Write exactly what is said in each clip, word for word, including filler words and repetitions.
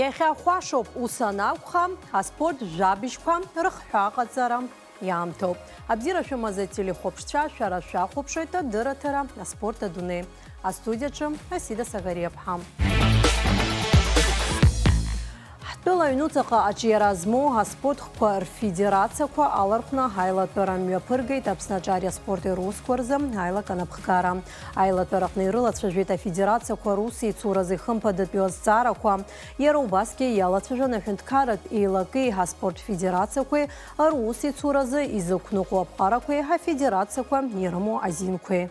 Иахьа хәашоуп, ус анакәха, аспорт жәабжьқәа рыхҳәааҟаҵара иаамҭоуп. Абзиара шәымаз ателехәаԥшцәа, шәара шәахәаԥшуеит адырраҭара «Аспорт адунеи». Астудиаҿы Асида Сагариаԥҳа. Ҳтәыла аҩнуҵаҟа аҿиара змоу аспорт хкқәа рфедерациақәа алархәны аилатәара мҩаԥыргеит Аԥсны аҿари аспорти русқәа рзы аилак анапхгара. Аилатәараҟны ирылацәажәеит афедерациақәа русеицуразы ихымԥадатәиу азҵаарақәа, иара убасгьы иалацәажәон аҳәынҭқарратә еилаки аспорт федерациақәеи русеицуразы изықәныҟәо аԥҟарақәеи афедерациақәа ирымоу азинқәеи.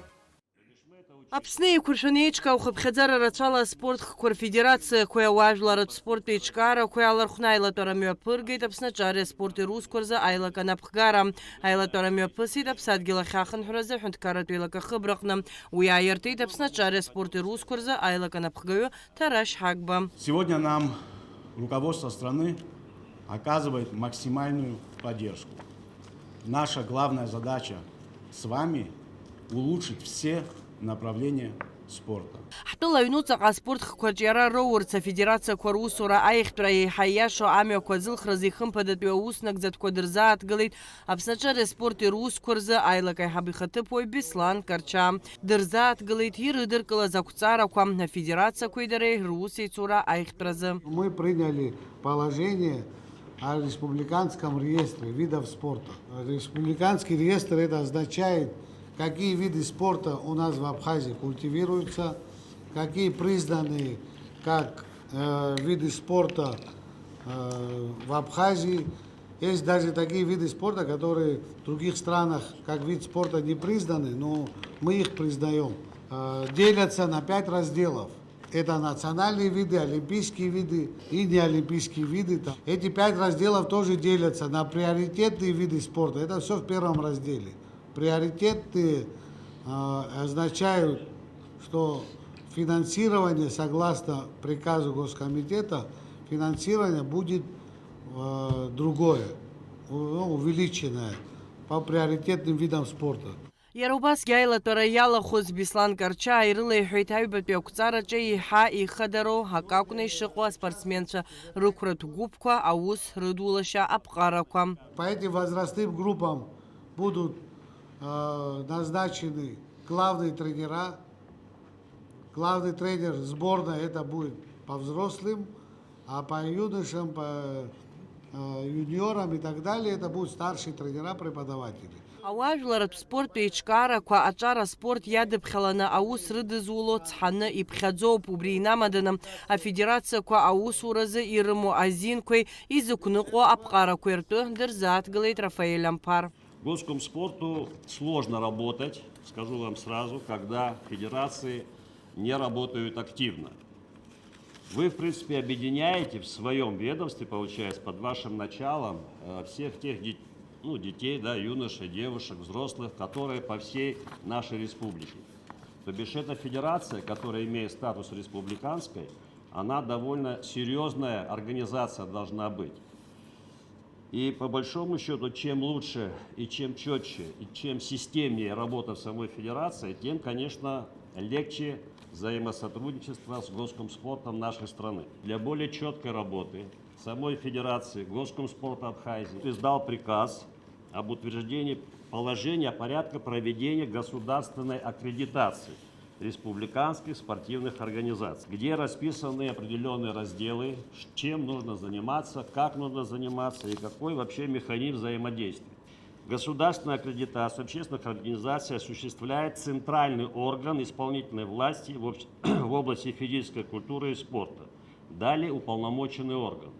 Аԥсны еиқәыршәаны еиҿкаау хыԥхьаӡара рацәала аспорт хкқәа рфедерациақәеи ауаажәларратә спорттә еиҿкаарақәеи алархәны аилатәара мҩаԥыргеит Аԥсны аҿари аспорти русқәа рзы аилак анапхгара. Аилатәара мҩаԥысит Аԥсадгьыл ахьахынҳәразы аҳәынҭқарратә еилак ахыбраҟны. Уи ааиртит Аԥсны аҿари аспорти русқәа рзы аилак анапхгаҩы Ҭарашь Ҳагба. Сегодня нам руководство страны оказывает максимальную поддержку. Наша главная задача с вами — улучшить все направления спорта. Ҳтәыла аҩнуҵаҟа аспорт хкқәа аҿиара роурц афедерациақәа русура аиӷьтәра еиҳа ииашоу амҩақәа азылхразы ихымԥадатәиу аус нагӡатәқәа дырзааҭгылеит Аԥсны аҿари аспорти русқәа рзы аилак аиҳаб ихаҭыԥуаҩ Беслан Карча. Дырзааҭгылеит ирыдыркылаз ақәҵарақәа, афедерациақәеи дареи русеицура аиӷьтәразы. Мы приняли положение о республиканском реестре видов спорта. Республиканский реестр — это означает, какие виды спорта у нас в Абхазии культивируются, какие признаны как, э, виды спорта, э, в Абхазии. Есть даже такие виды спорта, которые в других странах как вид спорта не признаны, но мы их признаём. Э, делятся на пять разделов. Это национальные виды, олимпийские виды и неолимпийские виды. Там эти пять разделов тоже делятся на приоритетные виды спорта. Это всё в первом разделе. Приоритетные, э, означают, что финансирование, согласно приказу Госкомитета, финансирование будет, э, другое, у-, ну, увеличенное по приоритетным видам спорта. Иара убасгьы аилатәара иалахәыз Беслан Карчаа ирылеиҳәеит аҩбатәи ақәҵараҿы еиҳа ихадароу акы акәны ишыҟоу аспортсменцәа рықәратә гәыԥқәа аус рыдулашьа аԥҟарақәа. По этим возрастным группам будут, э, назначены главные тренера. Главный тренер сборной — это будет по взрослым, а по юношам, по, э, юниорам и так далее — это будут старшие тренера, преподаватели. Ауаажәларратә спорттә еиҿкаарақәа аҿар аспорт иадыԥхьаланы аус рыдызуло цҳаны иԥхьаӡоуп. Убри инамаданы афедерациақәа аусуразы ирымоу азинқәеи изықәныҟәо аԥҟарақәеи ртәы дырзааҭгылеит Рафаель Амԥар. Госкомспорту сложно работать, скажу вам сразу, когда федерации не работают активно. Вы, в принципе, объединяете в своём ведомстве, получается, под вашим началом, э, всех тех де-, ну, детей, да, юношей, девушек, взрослых, которые по всей нашей республике. То бишь эта федерация, которая имеет статус республиканской, она довольно серьёзная организация должна быть. И по большому счёту, чем лучше и чем чётче, и чем системнее работа в самой федерации, тем, конечно, легче взаимосотрудничество с Госкомспортом нашей страны. Для более чёткой работы самой федерации Госкомспорт Абхазии издал приказ об утверждении положения о порядке проведения государственной аккредитации республиканских спортивных организаций, где расписаны определённые разделы, ш-, чем нужно заниматься, как нужно заниматься и какой вообще механизм взаимодействия. Государственная аккредитация общественных организаций осуществляет центральный орган исполнительной власти в общ-, в области физической культуры и спорта, далее уполномоченный орган.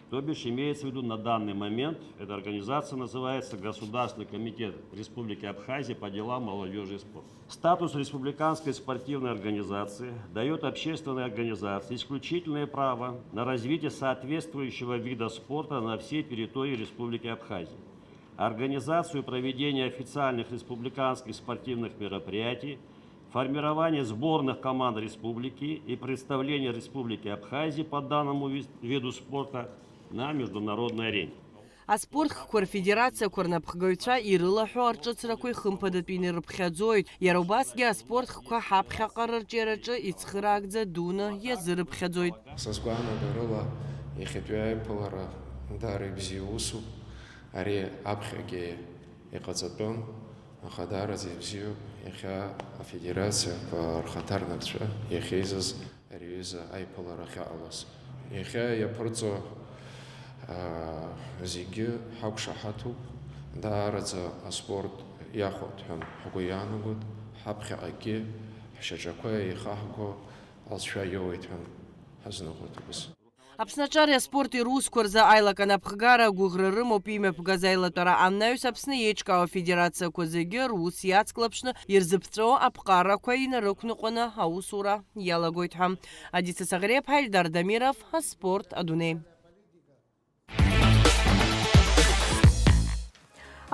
То бишь имеется в виду на данный момент эта организация называется Государственный комитет Республики Абхазия по делам молодёжи и спорта. Статус республиканской спортивной организации даёт общественной организации исключительное право на развитие соответствующего вида спорта на всей территории Республики Абхазия, организацию проведения официальных республиканских спортивных мероприятий, формирование сборных команд республики и представление Республики Абхазия по данному вис-, виду спорта на международной арене. Аспорт хкқәа рфедерациақәа рнапхгаҩцәа ирылаҳәо арҿыцрақәа ихымԥадатәины ирыԥхьаӡоит. Иара убасгьы аспорт хкқәа ҳаԥхьаҟа рырҿиараҿы ицхыраагӡа дуны иазырыԥхьаӡоит. Са сгәаанагарыла, Иахьатәи аиԥылара даара ибзиа усуп. Ари аԥхьагьы иҟаҵатәын, аха даараӡа ибзиоуп. Иахьа афедерациақәа рхаҭарнакцәа иахьеизаз ари аҩыза аиԥылара ахьаҟалаз. Иахьа иаԥырҵо, аа, зегьы ҳақәшаҳаҭуп. Даараӡа аспорт иахәоит ҳәа ҳгәы иаанагоит. Ҳаԥхьаҟагьы ҳшьаҿақәа еихаҳго алҵшәа иоуеит ҳәа ҳазныҟәоит убас. Аԥсны аҿари аспорти русқәа рзы аилак анапхгара агәыӷра рымоуп имҩаԥгаз аилатәара анаҩс Аԥсны еиҿкаау афедерациақәа зегьы рус иацклаԥшны ирзыԥҵәо аԥҟарақәа инарықәныҟәаны аусура иалагоит ҳәа. Адица Саӷреиаԥҳа, Ельдар Дамиров, аспорт адунеи.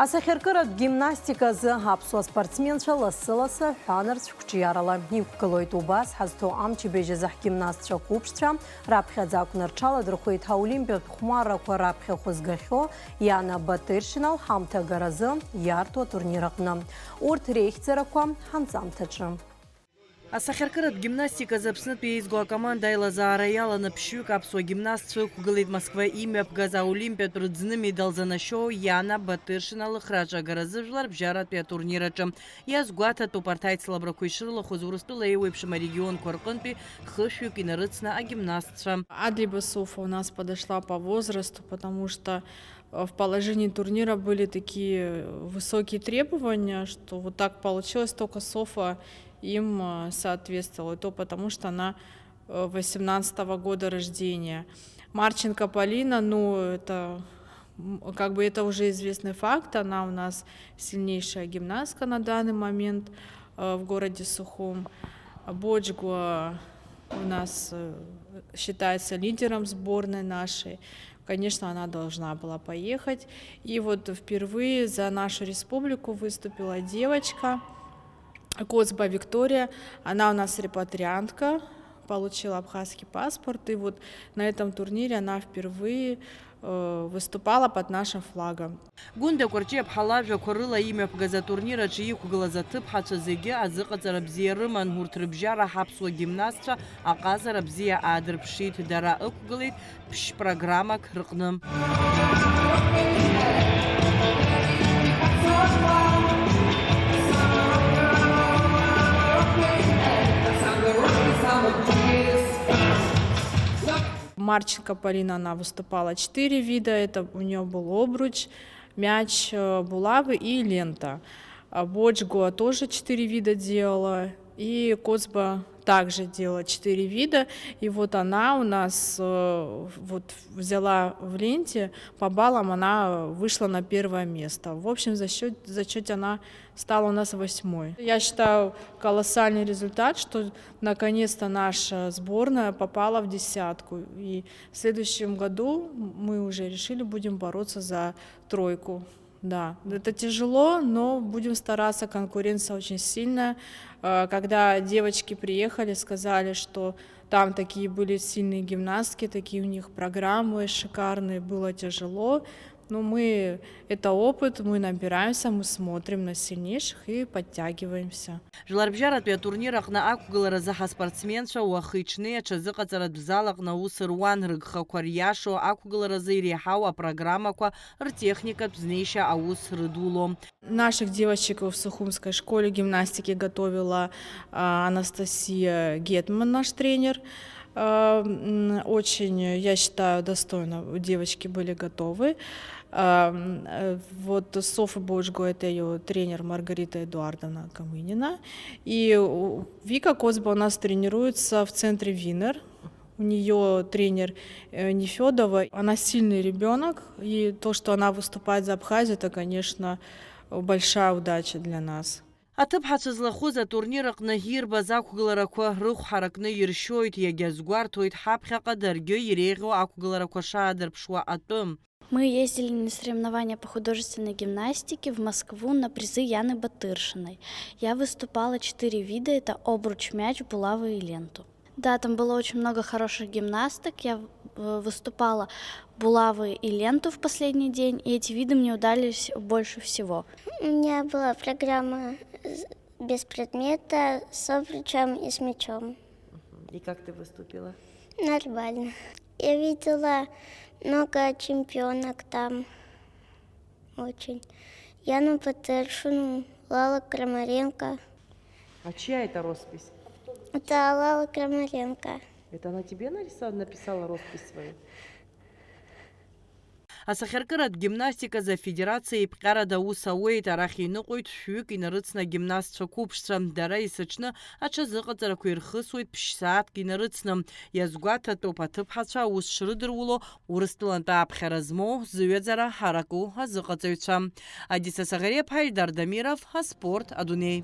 Асахьаркыратә гимнастика азы аԥсуа спортсменцәа лассы-лассы аҳәаанырцә қәҿиарала иқәгылоит. Убас ҳазҭоу амчыбжь азы ҳгимнастцәа қәыԥшцәа раԥхьаӡа акәны рҽаладырхәеит ҳаолимпиатә хәмаррақәа раԥхьахә згахьоу Иана Батыршина лҳамҭагаразы иарҭо атурнир аҟны. Урҭ реихьӡарақәа ҳанҵамҭаҿы. Асахьаркыратә гимнастиказы Аԥснытәи еизго акоманда аилазаара иаланы ԥшьҩык аԥсуа гимнастцәа ықәгылеит Москва имҩаԥгаз аолимпиатә рыӡны медал занашьоу Иана Батыршина лыхраҿы агаразы жәларбжьаратәи атурнир аҿы. Иазгәаҭатәуп арҭ аицлабрақәа ишрылахәыз Урыстәыла еиуеиԥшым арегионқәа рҟынтәи хышәҩык инарыцны агимнастцәа. Адлиба Софа у нас подошла по возрасту, потому что, э, в положении турнира были такие высокие требования, что вот так получилось, только Софа им, э, соответствовала. И то потому, что она, э, восемнадцатого года рождения. Марченко Полина, ну, это, м, как бы это уже известный факт, она у нас сильнейшая гимнастка на данный момент, э, в городе Сухум. Боджгуа у нас, э, считается лидером сборной нашей. Конечно, она должна была поехать. И вот впервые за нашу республику выступила девочка, Коцба Виктория. Она у нас репатриантка, получила абхазский паспорт. И вот на этом турнире она впервые, э, выступала под нашим флагом. Гунда Кәарҷиаԥҳа лажәақәа рыла имҩаԥгаз атурнир аҿы иқәгылаз аҭыԥҳацәа зегьы азыҟаҵара бзиа рыман. Урҭ рыбжьара ҳаԥсуа гимнастцәа аҟазара бзиа аадырԥшит. Дара ықәгылеит ԥшь-программак рҟны. Марченко Полина, она выступала четыре вида. Это у неё был обруч, мяч, э, булавы и лента. А Боджгуа тоже четыре вида делала. И Коцба также делала четыре вида. И вот она у нас, э, вот взяла в ленте, по баллам она вышла на первое место. В общем, за счёт, зачёте она стала у нас восьмой. Я считаю, колоссальный результат, что наконец-то наша сборная попала в десятку. И в следующем году мы уже решили, будем бороться за тройку. Да, это тяжело, но будем стараться, конкуренция очень сильная. Э, когда девочки приехали, сказали, что там такие были сильные гимнастки, такие у них программы шикарные, было тяжело. Но мы, это опыт, мы набираемся, мы смотрим на сильнейших и подтягиваемся. Жәларбжьаратәи атурнир аҟны ақәгыларазы ҳаспортсменцәа уахи-ҽни аҽазыҟаҵаратә зал аҟны аус руан, рыгхақәа риашо, ақәгыларазы иреиҳау апрограммақәа, ртехникатә знеишьа аус рыдуло. Наших девочек в Сухумской школе гимнастики готовила, а, Анастасия Гетман, наш тренер. А, м, очень, я считаю, достойно девочки были готовы. А, м, э, вот Софа Боджгуа, это её тренер Маргарита Эдуардовна Камынина. И у, Вика Коцба у нас тренируется в центре Винер. У неё тренер, э, Нефёдова. Она сильный ребёнок, и то, что она выступает за Абхазию, это, конечно, большая удача для нас. Аҭыԥҳацәа злахәыз атурнир аҟны ирбаз ақәгыларақәа рыхә ҳаракны иршьоит, иагьазгәарҭоит ҳаԥхьаҟа даргьы иреиӷьу ақәгыларақәа шаадырԥшуа атәы. Мы ездили на соревнования по художественной гимнастике в Москву на призы Яны Батыршиной. Я выступала четыре вида, это обруч, мяч, булавы и ленту. Да, там было очень много хороших гимнасток. Я, э, выступала булавы и ленту в последний день, и эти виды мне удались больше всего. У меня была программа с-, без предмета, с обручем и с мячом. Мгм. И как ты выступила? Нормально. Я видела много чемпионок там. Очень. Яна Пацершина, Лала Крамаренко. А чья это роспись? Это Лала Крамаренко. Это она тебе нарисовала, написала роспись свою? Асахьаркыратә гимнастиказы афедерациа еиԥҟьарада аус ауеит, арахь иныҟәоит шәҩык инарыцны агимнастцәа қәыԥшцәа, дара есыҽны аҽазыҟаҵарақәа ирхысуеит ԥшь-сааҭк инарыцны. Иазгәаҭатәуп аҭыԥҳацәа аус шрыдыруло Урыстәылантәи аԥхьара змоу зыҩаӡара ҳараку азыҟаҵаҩцәа. Адиса Саӷариаԥҳа, Ильдар Дамиров, аспорт адунеи.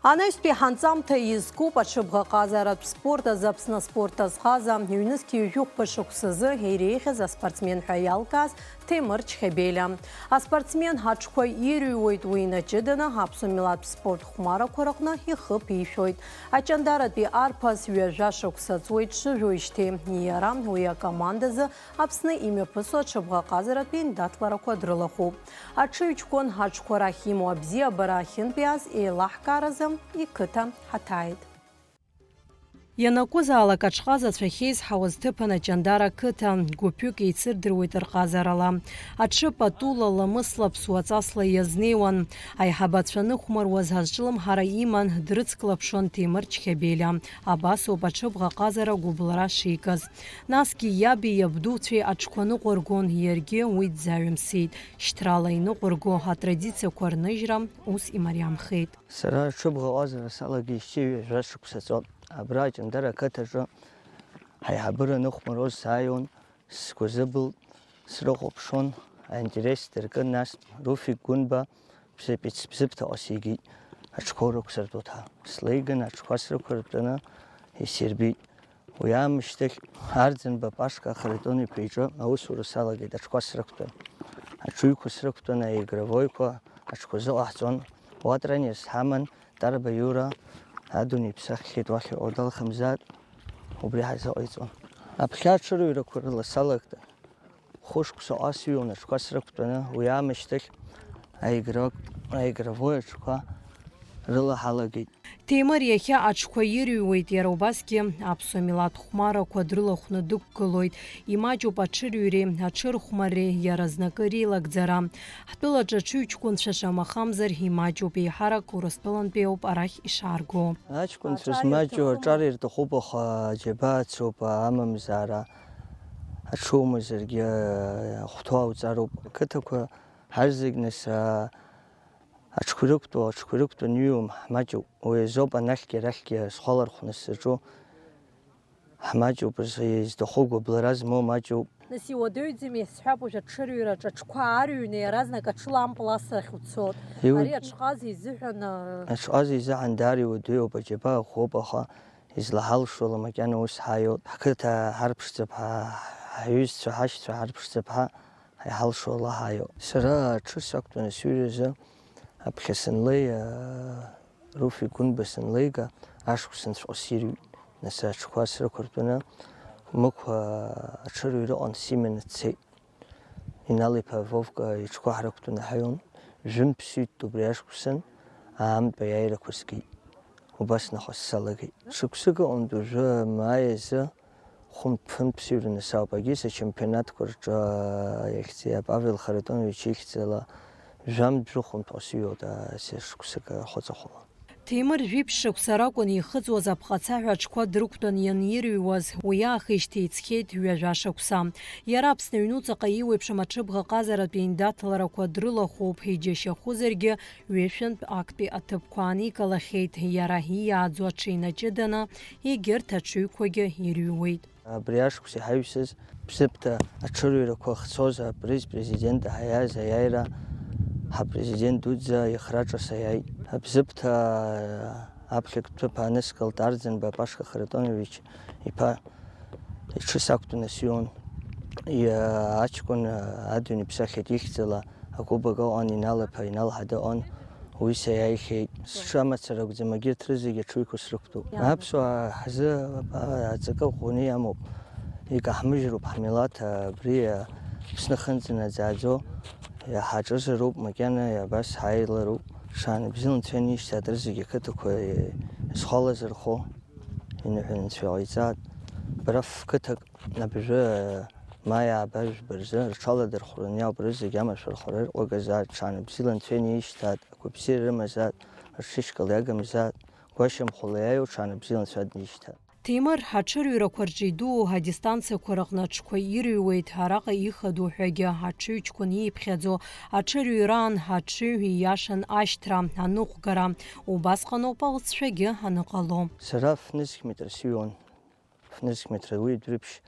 Анаҩстәи ҳанҵамҭа изкуп аҽыбӷаҟазаратә спорт азы Аԥсны аспорт азҟаза, ҩнызқьи ҩажәи хәба шықәсазы иреиӷьыз аспортсмен ҳәа иалкааз Ҭемыр Чхебелиа. Аспортсмен аҽқәа ирыҩуеит, уи инаҷыданы аԥсуа милаҭтә спорт хәмарақәа рыҟны ихы ԥишәоит. Аҷандаратәи арԥыс ҩажәа шықәса ҵуеит дшыжәуижьҭеи. Иара уи акомандазы Аԥсны имҩаԥысуа аҽыбӷаҟазаратәи аиндаҭларақәа дрылахәуп. Аҽыҩҷкәын аҽқәа рахь имоу абзиабара ахьынтәиааз еилаҳкааразы иқыҭа ҳаҭааит. Ианакәызаалак аҽҟазацәа ахьеизҳауаз ҭыԥын Аҷандара қыҭа, гәыԥҩык еицырдыруеит рҟазарала. Аҽы патула, ламысла, ԥсуаҵасла иазнеиуан. Аиҳабацәа аныхәмаруаз азҿлымҳара иман, дрыцклаԥшуан Ҭемыр Чхебелиа. Абасоуп аҽыбӷаҟазара гәыбылра шикыз. Насгьы иаби иабдуцәеи аҽқәа ныҟәыргон, иаргьы уи дзаҩымсит. Шьҭрала иныҟәырго атрадициақәа рныжьра ус имариамхеит. Сара аҽыбӷаҟазара салагеижьҭеи ҩажәа шықәса ҵуан. Абра Аҷандара ақыҭаҿы ҳаиҳабыра ныхәмаруаз сааиуан, сгәы зыбылт, срыхәаԥшуан, аинтерес дыркын, нас Руфик Гәынба бзыԥ-, бзыԥҭаҟа сигеит, аҽқәа урықәсыртәоит ҳәа. Слеиган, аҽқәа срықәыртәаны исирбеит. Уи аамышьҭахь Арӡынба Пашка Харитон-иԥа иҿы аусура салагеит, аҽқәа срықәтәан. Аҽыҩқәа срықәтәан, аигровоиқәа аҽқәа зыҟаҳҵон. Уа тренерс ҳаман, Тарба Иура, адунеи иԥсаххьеит, уахь иҟоу далхымзаат, убри ҳазыҟаиҵон. Аԥхьа аҽырҩрақәа рыла салагт. Хәышықәсаҟа сыҩуан аҽқәа срықәтәаны, уи аамышьҭахь аигра-, аигровой аҽқәа рыла ҳалагеит. Ҭемыр иахьа аҽқәа ирыҩуеит, иара убасгьы аԥсуа милаҭ хәмарақәа дрылахәны дықәгылоит. Имаҷуп аҽырҩреи аҽырхәмарреи иара знакы реилагӡара. Ҳтәылаҿы аҽыҩҷкәынцәа шамахамзар имаҷуп, еиҳарак Урыстәылантәи ауп арахь ишаарго. Аҷкәынцәа змаҷу аҿар ирҭахуп, аха џьабаа цуп, амамзаара аҽумазаргьы ахәҭоу ауҵароуп. Ақыҭақәа ҳар зегь нас, аа, аҽқәа ирықәтәоу, аҽқәа ирықәтәаны иҩуам, ҳмаҷуп. Уи азоуп анахьгьы арахьгьы схәалархәны сзаҿу. Ҳмаҷуп, изҭаху гәыблра змоу маҷуп. Нас иуадаҩӡами, исҳәап, уажә аҽырҩраҿ аҽқәа аарҩны иаразнак аҽылампыл асрахь уцот. Иу- Ари аҽҟаза изыҳәан, а, Аҽҟаза изыҳәан даара иуадаҩуп, аџьабаа ӷәӷәоуп, аха излаҳалшола макьана ус ҳаиоуп. Ҳқыҭа ҳарԥшӡап ҳәа, ҳҩызцәа, ҳашьцәа ҳарԥшӡап ҳәа иҳалшола ҳаиоуп. Сара аҽы сақәтәаны сҩыразы аԥхьа санлеи, а, Руфик Гәынба санлеига, ашықәс нцәҟа сирҩит. Нас аҽқәа срықәыртәаны, Мықә аҽырҩра ыҟан, симаны дцеит. Инал-иԥа Вовка иҽқәа ҳрықәтәаны ҳаҩон. Жәымтә сҩит убри ашықәсан, аамтә аиааирақәа згеит. Убас нахыс салагеит. Шықәсык ыҟоуп уажәы мааи азы хәынтә-фынтә сыҩраны саауп. Егьыс ачемпионатқәа рҿы, иахьӡи Павел Харитонович ихьӡала, жәамтә-жәохәынтә ҟасыҩуеит, асы шықәсык ахәаҵахәала. Ҭемыр жәиԥшь шықәса ракәын ихыҵуаз апҟацаҳәа аҽқәа дрықәтәан ианирыҩуаз, уи аахижьҭеи иҵхьеит ҩажәа шықәса. Иара Аԥсны аҩнуҵаҟа иуеиԥшым аҽыбӷаҟазаратә еиндаҭларақәа дрылахәуп, иџьашьахәызаргьы, ҩышәынтә актәи аҭыԥқәа ааникылахьеит, иара ииааӡо аҽинаҷыданы егьырҭ аҽыҩқәагьы ирыҩуеит. Абри ашықәс иҳаҩсыз Бзыԥҭа аҽырҩрақәа ахцоз апрез-президент аиааиз аиааира ҳапрезидент дуӡӡа ихраҿы саиааит. Бзыԥҭа аԥхьатә ҭыԥ ааныскылт, Арӡынба Пашка Харитонович иԥа иҽы сақәтәаны сҩуан. Иа-, аҷкәын адунеи иԥсахит ихьӡала акубок ыҟан, Инал-иԥа Инал-ҳа дыҟан, уи саиааихьеит. Сҽы амацара акәӡам, егьырҭ рызегьы аҽыҩқәа срықәтәоуп. Иаамҭоуп. Аԥсуаа ҳзы аҵакы ӷәӷәаны иамоуп. Икаҳмыжьроуп ҳмилаҭ абри Аԥсны хынӡанаӡааӡо, иҳаҿызароуп, макьана абас ҳаилароуп. Шаанбзиала Анцәа ианишьҭ, арҭ рызегьы ақыҭақәа Зхала зырхо иныҳәа анцәа иҟаиҵааит. Бара фқыҭак абыржәы, маи ааба жәба рзы рҽаладырхәраны иаауп, рызегь амашәырхәра ирҟәагазааит, ҽаанбзиала анцәа инеишьҭааит, ақәабзиара рымазааит, рҽышькыл иагымзааит, гәашьамхәла иааиуа ҽаанбзиала анцәа днеишьҭааит. Ҭемыр аҽырҩрақәа рҿы идуу адистанциақәа рыҟны аҽқәа ирыҩуеит, араҟа ихадоу ҳәагьы аҽыҩҷкәын ииԥхьаӡо, аҽырҩраан аҽыҩ ииашан ашьҭра, аныҟәгара. Убасҟаноуп алҵшәагьы аныҟало. Сара фнызқь метра сыҩуан. Фнызқь метра уи дәрыԥшь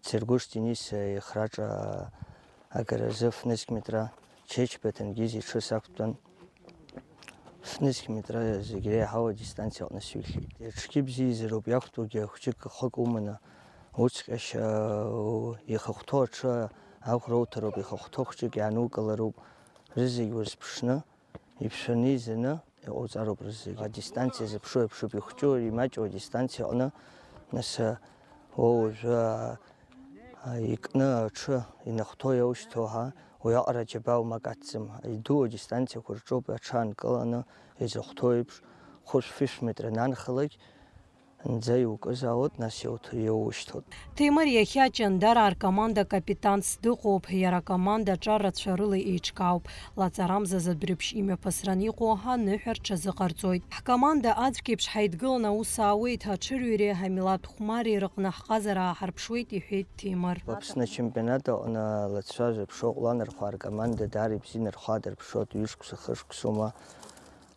Цергуш Денис ихраҿа агаразы фнызқь метра, Чечба Ҭенгиз иҽы сақәтәан. Фнызқь метра зегь реиҳау адистанциа аҟны сыҩхьеит. Аҽгьы бзиазароуп, иақәтәоугьы хәҷык хык уманы, уцҟьашьа, ихахәҭоу аҽы аӷәра уҭароуп, ихахәҭоу хәҷык иаанукылароуп, рызегь урзыԥшны, иԥшәаны изаны иҟауҵароуп рызегь. Адистанциа зыԥшу еиԥшуп, ихәҷу, имаҷу адистанциа аҟны, нас, уа уажәы, а, икны аҽы инахәҭоу иаушьҭоу ҳәа, уиаҟара џьабаа умак ацым. Идуу адистанциақәа рҿоуп аҽы аанкыланы изыхәҭоу еиԥш, хәышә-фышә метра нанхалак, зынӡа иукызаауеит, нас иуҭ-, иаушьҭуеит. Ҭемыр иахьа Ҷандар аркоманда капитанс дыҟоуп, иара акоманда аҿар рацәа рыла еиҿкаауп. Лаҵарамза Задрыԥшь имҩаԥысран иҟоу аныҳәа рҽазыҟарҵоит. Ҳкоманда аӡәк еиԥш ҳаидгыланы аус аауеит, аҽырҩреи амилаҭ хәмари рыҟны ҳҟазара ааҳарԥшуеит, иҳәеит Ҭемыр. Аԥсны ачемпионат аҟны лацәажәа ԥшоуп, ланархәаа ркоманда даара ибзианы рхәаа дырԥшуеит, ҩышықәса, хышықәсоума.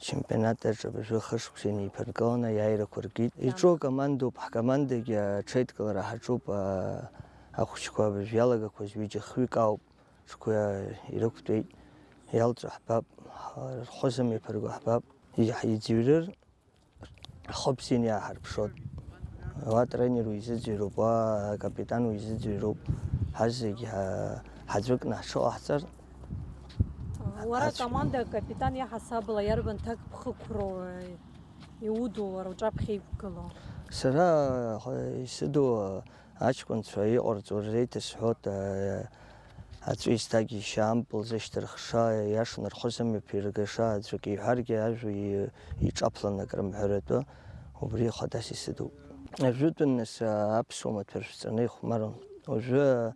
Ачемпионат аҿы абыржәы хышықәса инеиԥыргаланы аиааирақәа ркит. Иҿу акомандоуп, ҳкомандагьы аҽеидкылара ҳаҿуп, аа, ахәыҷқәа абыржәы иалагақәаз ҩыџьа хҩык ауп, рҽқәа ирықәтәеит, иалҵуа ҳбап, рхәы зымҩаԥырго ҳбап. Иаҳ-, иӡырҩыр, ҳхы бзианы иааҳарԥшуеит. Уа атренер уизыӡырҩроуп, уа акапитан уизыӡырҩроуп. Ҳазегь ҳа-, ҳаӡәыкны ҳҽыҟаҳҵар. Уара аӡә- акоманда акапитан иаҳасабала иарбан ҭакԥхықәроу, э, иудоу, уара уҿаԥхьа иқәгылоу? Сара, э, исыду, э, аҷкәынцәа иҟарҵо рзеиҭасҳәоит, э, аҵәы изҭагьежьша, ампыл зышьҭырхша, иашаны рхәы зымҩаԥиргаша, аӡәк иҳәаргьы ажәа и-, иҿаԥланы акрымҳәаратәы, убри хадас исыдуп. Ажәытәан нас, э, аԥсуа маҭәа ршәҵаны ихәмарун. Уажәы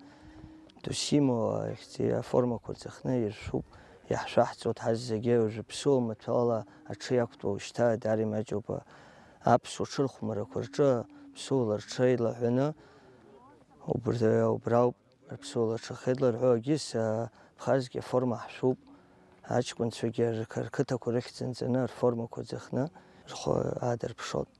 Досимо ахьӡи аформақәа рҵыхны иршәуп, иаҳшәаҳҵоит ҳазегьы, уажәы ԥсуа маҭәала аҽы иақәтәоу шьҭа даара имаҷуп. Аԥсуа ҽырхәмарақәа рҿы ԥсуала рҽеилаҳәаны, убри, убрауп, рыԥсуала рҽахьеиларҳәо, агьыс, а, ԥхазгьы аформа ҳшәуп, аҷкәынцәагьы рқы-, рқыҭақәа рыхьӡ нҵаны, рформақәа ӡахны рхәы аадырԥшоит.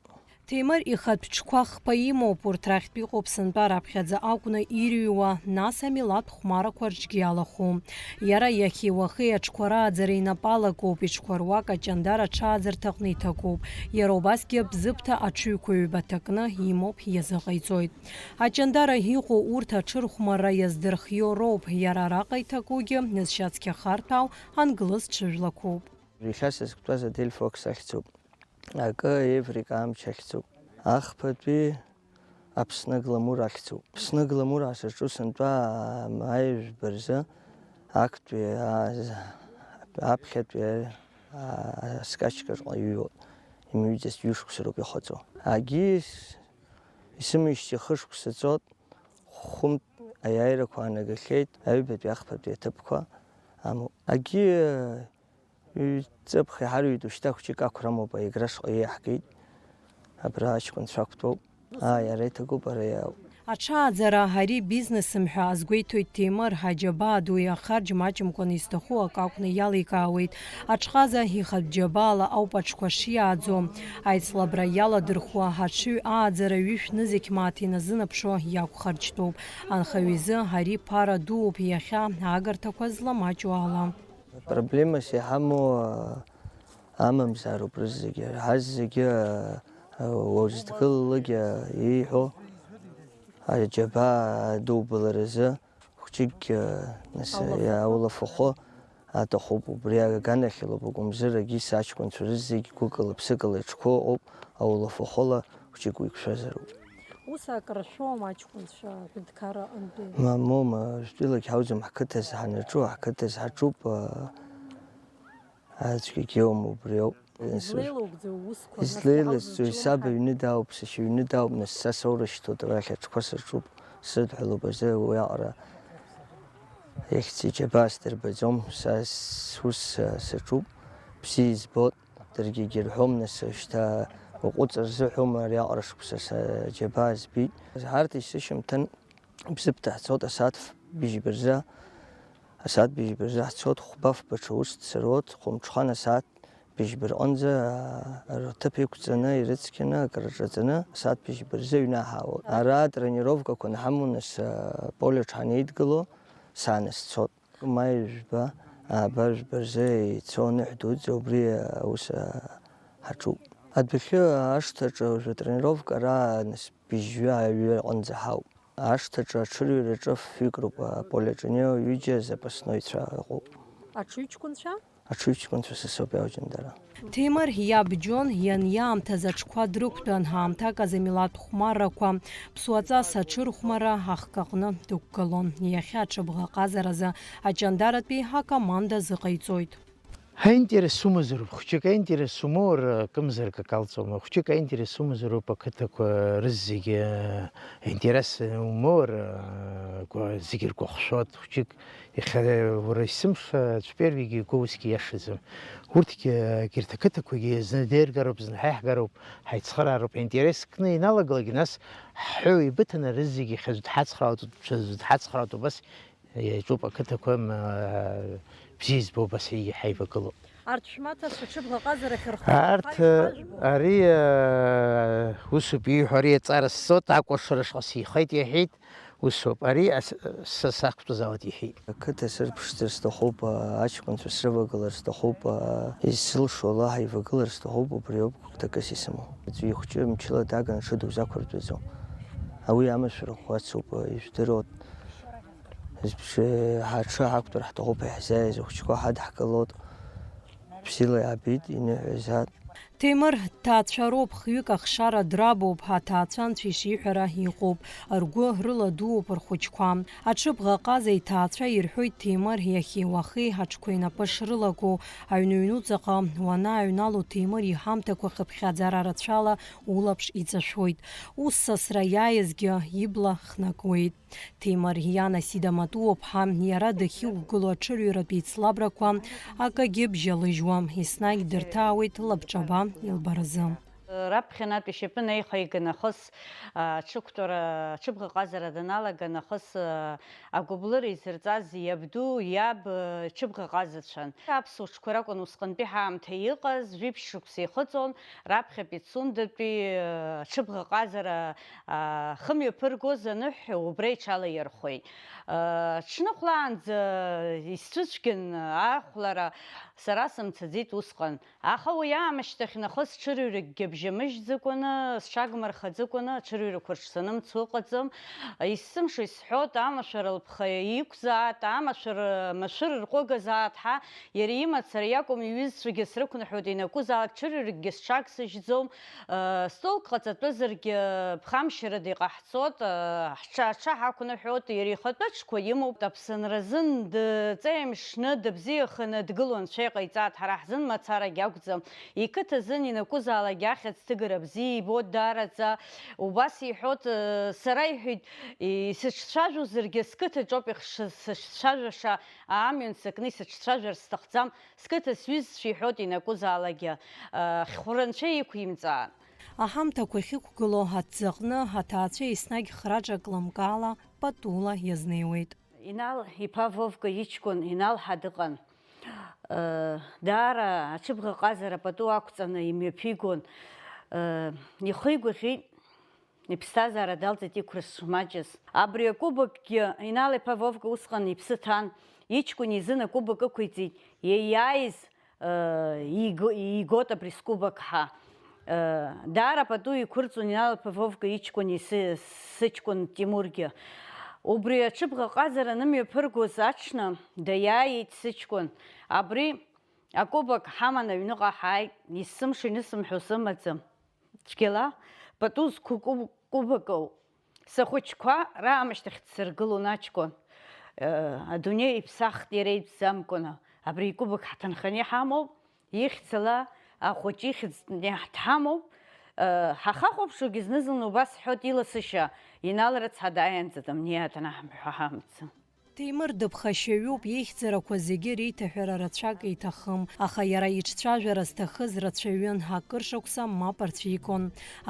Ҭемыр ихатә ҽқәа хԥа имоуп, урҭ рахьтә иҟоуп сынтәа раԥхьаӡа акәны ирыҩуа, нас амилаҭ хәмарақәа рҿгьы иалахәу. Иара иахьеи уахеи аҽқәа рааӡара инапы алакуп, иҽқәа руак аҷандара аҽааӡарҭаҟны иҭакуп. Иара убасгьы Бзыԥҭа аҽыҩқәа ҩба ҭакны имоуп, иазыҟаиҵоит. Аҷандара иҟоу урҭ аҽырхәмарра иаздырхиоу роуп, иара араҟа иҭакугьы зшьацқьа харҭәаау англыз ҽыжәлақәоуп. Иахьа сызктәаз Адель Фокс ахьӡуп. Акы Еврика амч ахьӡуп. Ахԥатәи Аԥсны гламур ахьӡуп. Аԥсны гламур ҳазҿу сынтәа амаи жәба рзы актәи, а, аԥхьатәи, а, аскачкаҿ ҟаҩҩуа, имҩыӡаз ҩышықәса роуп ихаҵо. Агьи исымеижьҭеи хышықәса ҵуеит, хәынтә аиааирақәа аанагахьеит, аҩбатәи ахԥатәи аҭыԥқәа амоуп. Агьи Ҩ-ҵыԥх иҳарҩит, ушьҭа хәҷык ақәра амоуп, аигра шҟа иеиаҳгеит. Абра аҷкәынцәа ақәтәоуп. Ааи, ара иҭакуп, ара иаауп. Аҽааӡара ари бизнесым ҳәа азгәеиҭоит Ҭемыр, аџьабаа ду иахарџь маҷымкәан изҭаху акы акәны иаликаауеит. Аҽҟаза ихатә џьабаала ауп аҽқәа шиааӡо. Аицлабра иаладырхәуа аҽыҩ ааӡара ҩышә нызқь мааҭ иназынаԥшуа иақәхарџьтәуп. Анхаҩ изы ари ԥара дууп иахьа агарҭақәа зламаҷу ала. Проблемас иҳамоу, а, амамзаароуп рызегьы. Ҳазегьы, а, уажә зҭгылалакгьы ииҳәо, аџьабаа адубаларазы хәҷыкгьы, нас, Аулафахәы. Аулафахәы аҭахуп. Убри аганахьалоуп, акәымзар агьыс аҷкәынцәа рызегь гәыкала, ԥсыкала иҽқәоу ыҟоуп, аулафахәыла хәҷык уиқәшәазароуп. Ус акрашәом аҷкәынцәа аҳәынҭқарра аҟынтәи? Мамоу, ма, уажәтәылак ҳауӡом, ҳқыҭаз ҳанаҿу, ҳқыҭаз ҳаҿуп, а, аӡәгьы иоуам, убриоуп. Излеилоугӡои уусқәа? Излеиласӡои, саб аҩны дауп, сашьа иҩны дауп, нас са соурышьҭуеит, арахь аҽқәа саҿуп, срыдҳәалоуп азы уиаҟара ихьӡ иџьабаа сдырбаӡом, са сус саҿуп, бзиа избоит, даргьы егьырҳәом, нас шьҭа уаҟәыҵ рзыҳәома ариаҟара шықәса саџьабаа збеит. Ҳарҭ есышьҭамҭан Бзыԥҭа ҳцот асааҭ быжьба рзы, асааҭ быжьба рзы ҳцот, хәба-фба ҽа ус дсыруот, хәымҽхан асааҭ быжьба рҟынӡа, аа, рҭыԥ иқәҵаны, ирыцқьаны, акрырҿаҵаны, асааҭ быжьба рзы аҩны ҳаауот. Ара атренировкақәа анҳамоу, нас, аа, поле аҿы ҳанеидгыло, саанасцот. Маи жәба, ааба жәба рзы ицо аныҳә дуӡӡа убри аус, аа, ҳаҿуп. Адәахьы ашҭаҿы уажәы атренировка ара, нас, быжьҩы-ааҩы аҟынӡа ҳауп. Ашҭаҿы аҽырҩраҿы фҩык роуп, аполе аҿы инеиуа ҩыџьа запасноицәа ыҟоуп. Аҽыҩҷкәынцәа? Аҽыҩҷкәынцәа са соуп иауџьандара. Ҭемыр иаб Џьон ианиаамҭаз аҽқәа дрықәтәан, аамҭак азы амилаҭ хәмаррақәа, ԥсуаҵас аҽырхәмарра ахкаҟны дықәгылон. Иахьа аҽыбӷа ҟазаразы аҷандаратәи акоманда зыҟаиҵоит. Аинтерес умазароуп, хәҷык аинтерес умоур, акымзарак акалҵуама, хәҷык аинтерес умазароуп ақыҭақәа рызегьы, аинтерес умоур, агәа-, зегьы ргәахшәоит, хәҷык иахьа уара есымша аӡә первигьы игәы усгьы иашаӡам. Урҭгьы, егьырҭ ақыҭақәагьы зны деиргароуп, зны ҳаиҳгароуп, ҳаицхыраароуп, аинтерес кны иналагалак, нас ҳҳәоу еибыҭаны рызегьы хьазы дҳацхраауеит, ҽазы дҳацхраауеит, убас Иаҿуп ақыҭақәа, м, бзиа избо, убас иаҳа ивагылоуп. Арҭ шәмаҭацәа ҽыбӷа ҟазарахь рхы Арҭ, рхашәбо? Ари, э, усоуп ииҳәо, ари аҵара сҵоит, акәашара шҟа сихеит иҳәеит, усоуп. Ари ас-, са сақәтәазаауеит иҳәеит. Ақыҭа сырԥшӡар сҭахуп, а, аҷкәынцәа срывагылар сҭахуп, а, изсылшо Аллаҳ ивагылар сҭахуп, убриоуп гәыӷҭакыс исымоу. Аӡәы ихәҷы мчыла даганы ҽыда узақәыртәаӡом. Ауи амашәыр ӷәӷәацуп, а, ижәдыруа. Збжеи ҳаҽы ҳақәтәар ҳҭахуп, иаҳзааиз ахәыҷқәа ҳадҳкылоит. Бзиала иаабеит, иныҳәа изаат. Ҭемыр дҭаацәароуп, хҩык ахшара драбуп, аҭаацәа анцәа ишиҳәара иҟоуп, ргәы рыладууп рхәыҷқәа. Аҽыбӷа ҟаза иҭаацәа ирҳәоит Ҭемыр иахьеи уахеи аҽқәа инапы шрылаго, аҩны-ҩнуҵаҟа уанааҩнало Ҭемыр иҳамҭақәа хыԥхьаӡара рацәала улаԥш иҵашәоит. Ус сасра иааизгьы ибла хнакуеит. Ҭемыр иан Асида Матуаԥҳа иара дахьықәгылоу аҽырҩратә еицлабрақәа акагьы бжьалыжьуам, еснагь дырҭаауеит лабҿаба илбаразы. Раԥхьанатә ишьапы наихиган нахыс, аҽықәтәара, аҽыбӷаҟазара даналага нахыс, агәыблыра изырҵаз иабду, иаб, ҽыбӷаҟазацәан. Аԥсуа ҽқәа ракәын усҟантәи ҳаамҭа иҟаз, жәиԥшь шықәса ихыҵуан, раԥхьа Пицундатәи, аҽыбӷаҟазара, хымҩаԥыргоз аныҳәа убра иҽалаирхәеит. Ҽныхәлаанӡа исцәыцәгьан ахәлара, сара сымцаӡеит усҟан. Аха уи аамышьҭахь нахыс ҽырҩракгьы бжьамыжьӡакәаны, сҽагмырхаӡакәаны аҽырҩрақәа рҿы санымцо ыҟаӡам. Есымша исҳәоит, амашәыр лԥха иқәзаат, амашәыр, машәыр рҟәыгазаат ҳәа, иара имацара иакәым, иҩызцәагьы срықәныҳәоит, ианакәызаалак ҽырҩракгьы сҽагсыжьӡом. Столк ҟаҵатәызаргьы ԥхамшьарада иҟаҳҵоит, ҳҽа-, аҽа ҳақәныҳәоит, иара ихатәы аҽқәа имоуп, аԥсынра азын дҵеимшны, дыбзиаханы дгыло анцәа иҟаиҵааит, ҳара ҳзын мацарагь акәӡам. Иқыҭа азын ианакәызаалак ахьӡ ҭыгара бзиа ибоит даараӡа. Убас иҳәоит, сара иҳәеит, исыҽцәажәозаргьы сқыҭаҿоуп ихш-, сыҽцәажәаша, амҩан сыкны исыҽцәажәар сҭахӡам, сқыҭа сҩызцәа иҳәоит ианакәызаалакгьы, хьхәра анцәа иқәимҵааит. Аҳамҭақәа ахьықәгылоу аҭӡаҟны аҭаацәа еснагь храҿак лымкаала патула иазнеиуеит. Инал иԥа Вовка иҷкәын Инал ҳа дыҟан. Даара аҽыбӷаҟазара пату ақәҵаны имҩаԥигон. Ихы игәаӷьит, иԥсҭазаара далҵит иқәра шмаҷыз. Абри акубокгьы Инал иԥа Вовка усҟан иԥсы ҭан, иҷкәын изын акубок ықәиҵеит, иаиааиз иго-, игот абри скубок ҳәа. Даара пату иқәырҵон Инал иԥа Вовка иҷкәыни сы-, сыҷкәын Тимургьы. Убри аҽыбӷаҟазара анымҩаԥыргоз аҽны даиааиит сыҷкәын. Абри акубок ҳаман аҩныҟа ҳааит, есымша инысымҳәо сымаӡам. Цәгьала пату зқәу куб-, кубокоу. Сахәыҷқәа раамышьҭахь дсыргылон аҷкәын. Э, адунеи иԥсахт иара итәӡамкәаны. Абри икубок ҳҭынханы иҳамоуп, ихьӡала Ахәыҷы ихьӡ дҳамоуп, ҳахахәаԥшуагьы зны-зынла убас ҳҳәоит, иласышьа иналрыцҳа дааиаанӡа дымнеиааит анаҳамҳәа ҳамца. Ҭемыр дыԥхашьаҩуп, ихьӡарақәа зегьы реиҭаҳәара рацәак иҭахым, аха иара иҿцәажәара зҭахыз рацәаҩын, акыр шықәса мап рцәикуан,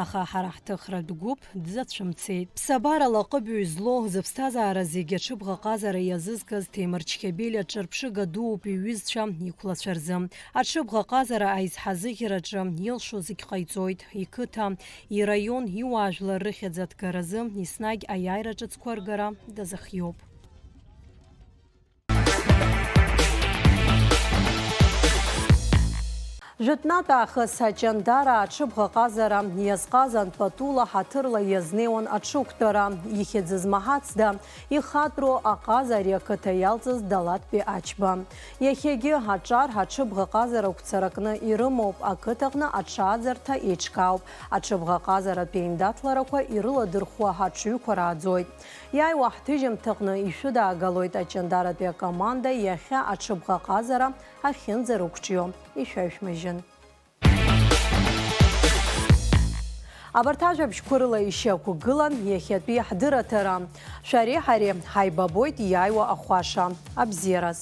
аха ҳара ҳҭыхратә гәыԥ дзацәымцеит. Ԥсабарала аҟыбаҩ злоу, зыԥсҭазаара зегьы аҽыбӷаҟазара иазызкыз Ҭемыр Чхьабелиа ҿырԥшыга дууп иҩызцәа, иқәлацәа рзы. Аҽыбӷаҟазара аизҳазыӷьараҿы илшо зегь ҟаиҵоит, иқыҭа, ираион, иуаажәлар рыхьӡ аҭгаразы еснагь аиааира ҿыцқәа ргара дазыхиоуп. Жәытәнатә аахыс Аҷандара аҽыбӷаҟазара иазҟазан, патула ҳаҭырла иазнеиуан аҽықәтәара, ихьӡ змаҳацда, ихатәроу аҟаза ари ақыҭа иалҵыз Далатбеи Ачба. Иахьагьы аҿар аҽыбӷаҟазара гәцаракны ирымоуп, ақыҭаҟны аҽааӡарҭа еиҿкаауп, аҽыбӷаҟазаратә еиндаҭларақәа ирыладырхәуа аҽыҩқәа рааӡоит. Иааиуа ҳҭыжьымҭаҟны ишәыдаагалоит Аҷандаратәи акоманда иахьа аҽыбӷаҟазара ахьынӡарықәҿио ишәаҩшәмыжьын. Абарҭ ажәабжьқәа рыла ишьақәгылан иахьатәи ҳдырраҭара. Шәареи ҳареи ҳаибабоит иааиуа ахәаша. Абзиараз!